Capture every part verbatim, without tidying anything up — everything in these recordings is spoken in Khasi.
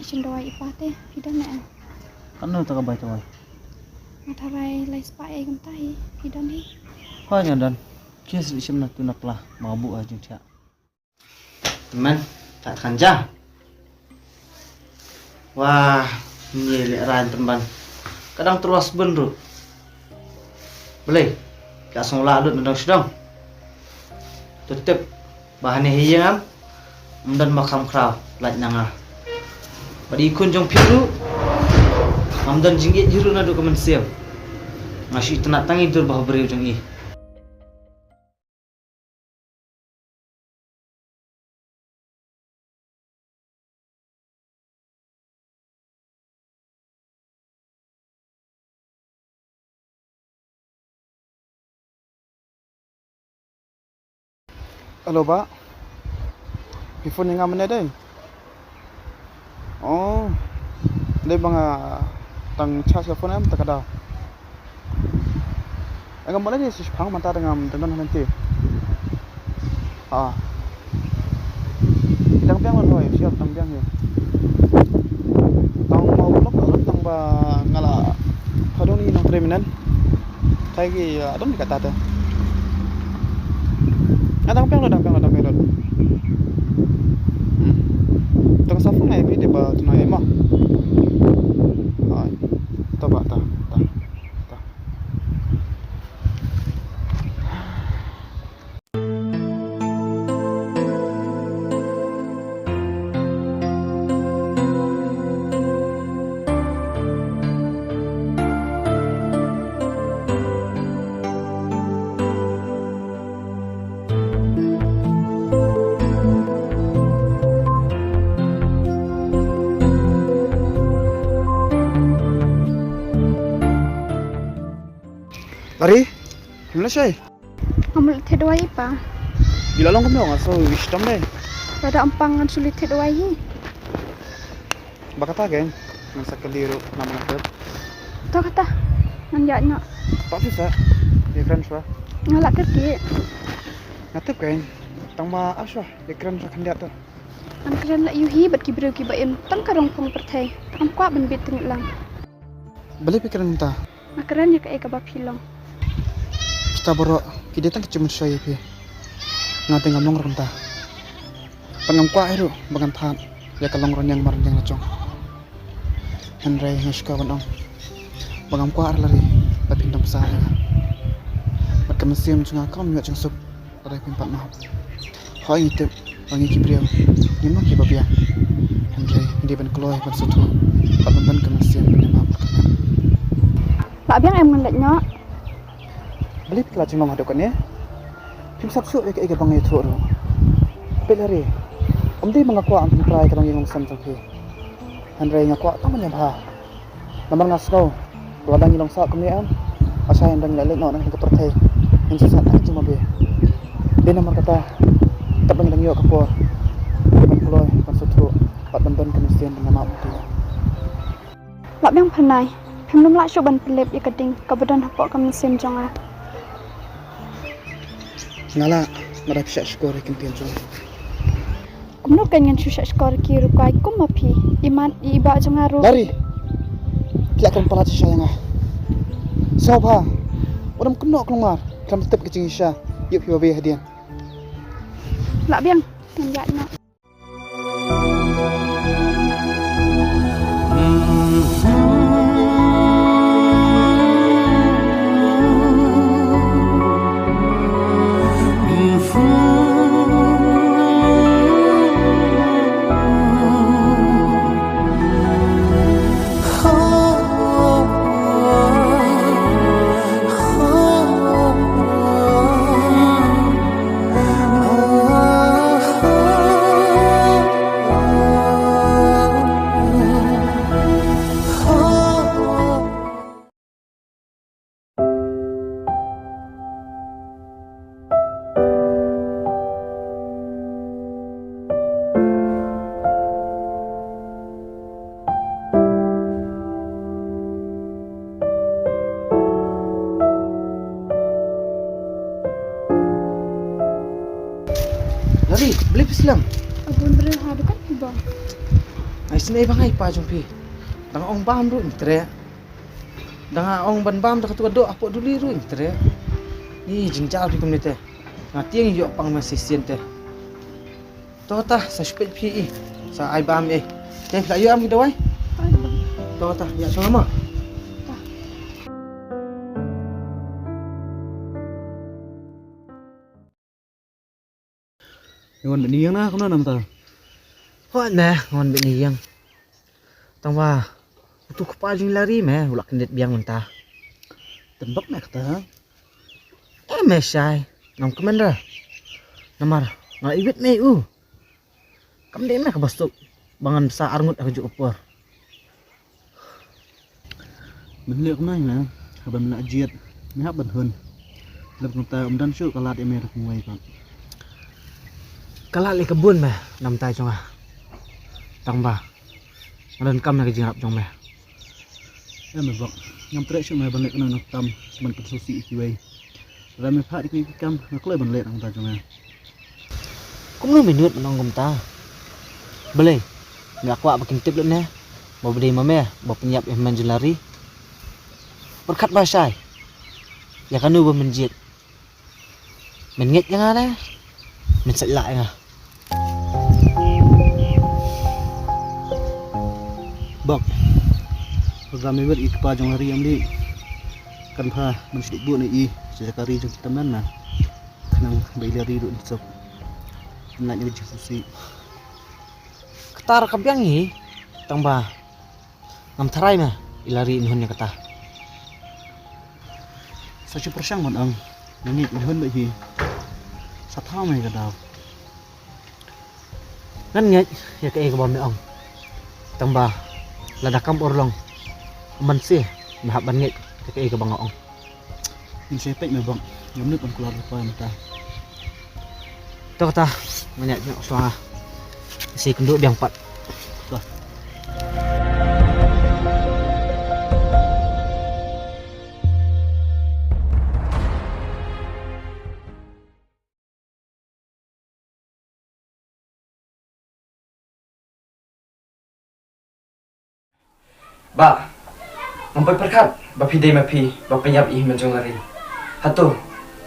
Shin dawai i pa te, phi don ne em? Katno ta ka bai dawai? Nga tharai lai spah ïa kumta hi, phi don hi? Hooid nga don. Ki sdang shim na tu na pla, ma buh ha jingthiah. Men, ta khan ja. Wah, ngi le ran tymban. Ka dang tyrwa sbun ruh. Balei, la sngewlah lut na dong sdang. To tip ba hane hi ïa ngam, ym don ba kham khraw lait na nga. Bad i khun jong phi ruh, ngam don jingïeit hi ruh naduh ka mynsiem. Nga shu itynnad tang i dur ba ha briew jong i. Hello, Bah. Phi phone ïa nga mynne dei? Oh. Dei ba nga tang charge ka phone em ta ka daw. Nga mut lei dei shiphang mynta da ngam dang don ha lynti. Ah. Dang biang lut hoi, shuwa dang biang hi. Tang ma u lok tang ba nga la pha don i nongtrei mynne. Thai ki, ah, don kata te. Ah, dang biang lut, dang biang lut, dang biang lut. Hmm. Tang sa phone ngai phi dei ba tnai ma. Ai. Ta ba ta, ta, ta. Lari, phim leh shai? Ngam leh thied dawai i pa. I la long kumno nga sngew i shitom dei. Lada ym pang ngan shu leh thied dawai hi. Ba kata kein, ngan sa kylli ruh namar nga tip. To kata, ngan ïaid noh. Pat shisha, ïakren shuwa. Nga lah kyrkieh. Nga tip kein, tang ma ap shuwa, ïakren shuwa khyndiat to. Ngan kren lah ïa u hi bad ki briew kiba im tang ka rong phong pyrthei. Ngam kwah ban bieit tyngeh lang. Balei phi kren kumta? Nga kren ïa kaei kaba phi long. Kita baroh ki dei tang ki jingmynshoi ïa phi. Nga te ngam long ruh kumta. Bad ngam kwah hi ruh ba ngan thad ïa ka long rynïeng marwei la jong. Hynrei nga sngewkmen ban ong ba ngam kwah ruh lari ba phin dang bsa ïa nga. Bad ka mynsiem jong nga kam ïoh jingsuk. Lada phin pat map. Hooid ngi tip ba ngi ki briew ngim long kiba biang. Hynrei ngi dei ban kloi ban sngewthuh bad ban don ka mynsiem ban ïamap. Lah biang em ngan leit noh. Balei phi la jinglong haduh kane? Phim sap shuh ïa kaei kaba nga ïathuh ruh. Peit Lari, ym dei ba nga kwah ban pynpra ïa ka longïing longsem jong phi. Hynrei nga kwah tang ban ïabha. Namar nga sngew ba lada ngi long sah kumne em, lashai ynda ngi la leit noh na ka pyrthei ngin sah sah tang jingbabe. Dei namar kata, tang ba ngi dang ïoh ka por ban kloi, ban sngewthuh bad ban don ka mynsiem ban ïamap ïa phi. Lah biang Phyrnai, phim nym lah shuh ban pyllip ïa ka ding kaba don hapoh ka mynsiem jong nga. Nga lah, lada phi shah shkor ïa ki ktien jong nga. Kumno kein ngan shu shah shkor ïa ki rukai kum ma phi, i mat i bah jong nga ruh. Lari! Phi lah kren palat shisha ïa nga. Sngewbha, wat nym kynnoh khlem mar, khlem tip ka jingshisha ïa phi babe hadien. Lah biang, ngan ïaid noh. Lari, balei phi slem? Ka bun briew ha dukan phi bang. Ai sngewbha ngai pa jong phi. Dang ong bam ruh ym treh. Dang ong ban bam da katu ka doh hapoh duli ruh ym treh. Ni jingjal phi kumne te. Nga tieng ïoh pang ma shisien te. To ta sa shu peit phi i. Sa ai bam i. Te phi la ïoh am ki dawai? To ta ïa shu ma. Ngan bit ni ïang na kumno namta? Hooid me, ngan bit ni ïang. Tang ba utu kpa jong i Lari me u la kyndit biang mynta. Tembak me kata. Eh me shai, ngam kmen ra. Namar nga la iwit me u. Kam dei me kaba suk ba ngan sa arngut ha kajuh ka por. Ban leh kumne me, haba me la jied me hap ban hun. Lem kumta ym don shuh ka lad ïa me ruh kumwei pat. Ka lad lei ka bun me namta jong nga. Tang ba nga donkam ïa ka jingïarap jong me. Em me bok, ngam treh shuh me ban leh kumne nangtam ban pynsngewsih ïa kiwei. Lada me phah ïa kiwei ki kam nga kloi ban leh namta jong me. Kumno me nud ban ong kumta? Balei me la kwah ba kin tip lut ne ba u dei ma me ba pynïap ïa hynmen jong Lari? Pyrkhat ba shai, ïa kano ba men jied? Men ngeit ïa nga ne men sait lah ïa nga? Bok, program me wet i kpa jong Lari am dei kan pha men sdei buh ne i sa jaka ri jong kita men na. Khnang ba i Lari ruh in suk. Nang ïa ka jingsngewsih. Kata ruh ka biang hi, tang ba ngam tharai me i Lari in hun ïa kata. Sa shu pyrshang ban ong, nga ngeit in hun beit hi. Sa thaw me ka daw. Ngan ngeit ïa kaei kaba me ong. Tang ba lada kam urlong, man seh me hap ban ngeit ïa kaei kaba nga ong. Ngin sa peit me bok, ngam nud ban kular lypa mynta. To kata, ngan ïaid noh shuwa nga. Sa kynduh biang pat. To. Bah, ngam poi pyrkhat ba phi dei ma phi ba pynïap ïa i hynmen jong Lari. Hato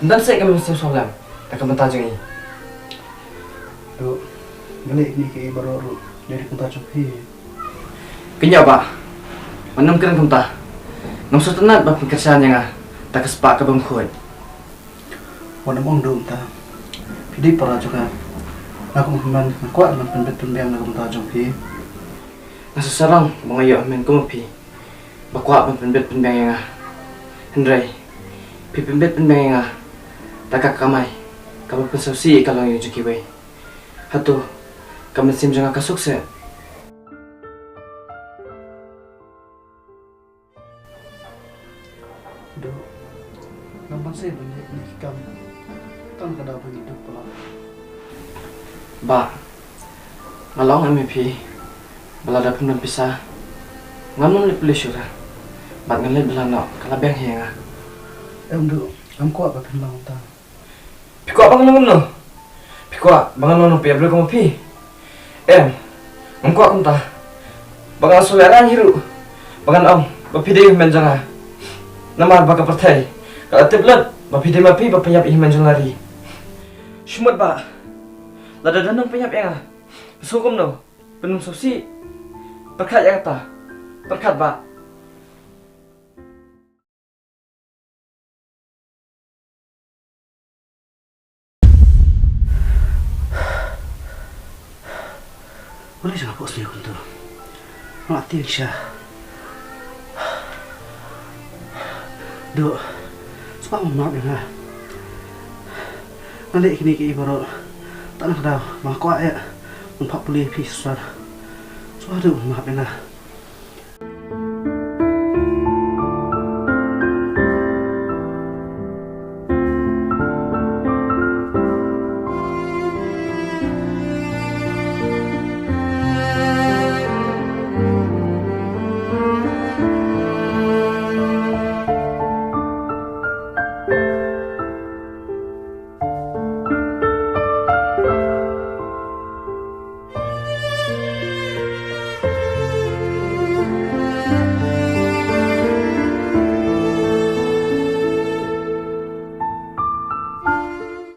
ym don seh ka mynsiem sawlem da ka bynta jong i? Duh, nga leh kine kiei baroh ruh dei da ka bynta jong phi. Kynnoh bah, wat nym kren kumta. Ngam sngewtynnat ba phin kyrshan ïa nga da ka spah ka bym khuid. Wat nym ong duh kumta. Phi dei para jong nga. Nga kum u hynmen nga kwah ban pynbeit pynbiang na ka bynta jong phi. Nga sngewsarong ba nga ïoh hynmen kum phi ba kwah ban pynbeit pynbiang ïa nga. Hynrei phi pynbeit pynbiang ïa nga da ka kamai kaba pynsngewsih ïa ka longïing jong kiwei. Hato ka mynsiem jong nga ka suk seh? Duh, ngam banse ban leh kine ki kam tang ka daw ba ngi duh palat. Bah, nga la ong ïa phi ba lada phim don pisa ngam long leit police shuh re. Bad ngan leit bylla noh, ka la biang hi ïa nga. Em Duh, ngam kwah ba phin long kumta. Phi kwah ba ngan long kumno? Phi kwah ba ngan long nongpynïap briew kum phi? Em, ngam kwah kumta. Ba ngan sngewlehrain hi ruh ba ngan ong ba phi dei hynmen jong nga. Namar ba ka pyrthei ka la tip lut ba phi dei ma phi ba pynïap ïa hynmen jong Lari. Shu mut bah, lada don nongpynïap ïa nga, sngew kumno? Pynlong sngewsih. Pyrkhat ïa kata. Pyrkhat bah. Balei jong nga pok sniew kumto? Nga la tieng sha. Duh, sngewbha map ïa nga. Nga leh kine kiei baroh tang na ka daw ba nga kwah ïa ban phah pule ïa phi shisha. Sngewbha duh map ïa nga.